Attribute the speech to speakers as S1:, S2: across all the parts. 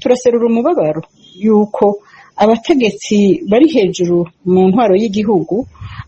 S1: Turaserura umubabaro yuko abategetsi bari hejuru mu ntwaro y'igihugu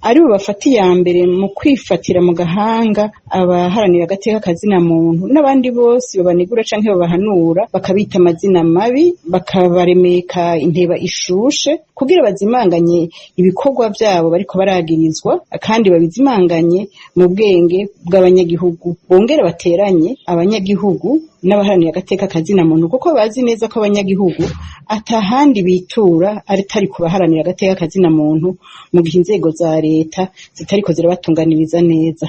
S1: aribo bafata iya mbere mu kwifatira mu gahanga abaharanira agateka kazina muntu n'abandi bose babanegura canke babahanura, bakabita amazina mabi, bakabaremeka inteba ishushe kugira bazimanganye ibikorwa vyabo bariko baragirizwa, kandi babizimanganye mu bwenge bw'abanyagihugu, bongere bateranye abanyagihugu n'abaharanira agateka kazina muntu, kuko bazi neza ko abanyagihugu atahandi bitura atari ku baharanira agateka kazina muntu mu gihe inzego za leta zitariko zirabatunganiriza neza.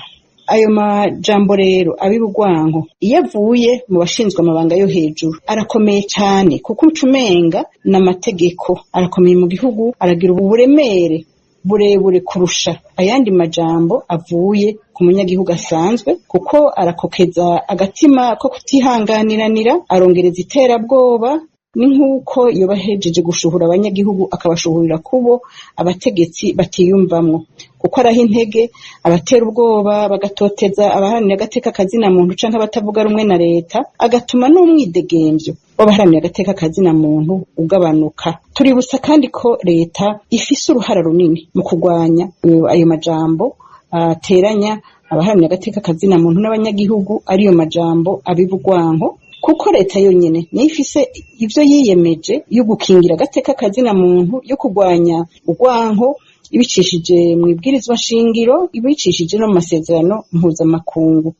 S1: Ayo majambo rero ab'ibugwanko iyo avuye mu bashinzwe amabanga yo hejuru arakomeye cane, kuko uca umenga n'amategeko arakomeye mu gihugu, aragira uburemere burebure kurusha ayandi majambo avuye ku munyagihugu asanzwe, kuko arakokeza agatima ko kutihanganiranira, arongereza iterabwoba. Ni nk'uko yoba ahejeje gushuhura abanyagihugu, akabashuhurira kubo abategetsi batiyumvamwo, kuko araha intege abatera ubwoba bagatoteza abaharanira agateka kazina muntu canke abatavuga rumwe na leta, agatuma n'umwidegemvyo w'abaharanira agateka kazina muntu ugabanuka. Tuributsa kandi ko leta ifise uruhara runini mu kurwanya ayo majambo ateranya abaharanira agateka kazina muntu n'abanyagihugu, ariyo majambo abibugwanko, kuko leta yonyene niyo ifise ivyo yiyemeje yo gukingira agateka kazina muntu, yo kurwanya urwanko, ibicishije mu ibwirizwa shingiro, ibicishije no mu masezerano mpuzamakungu.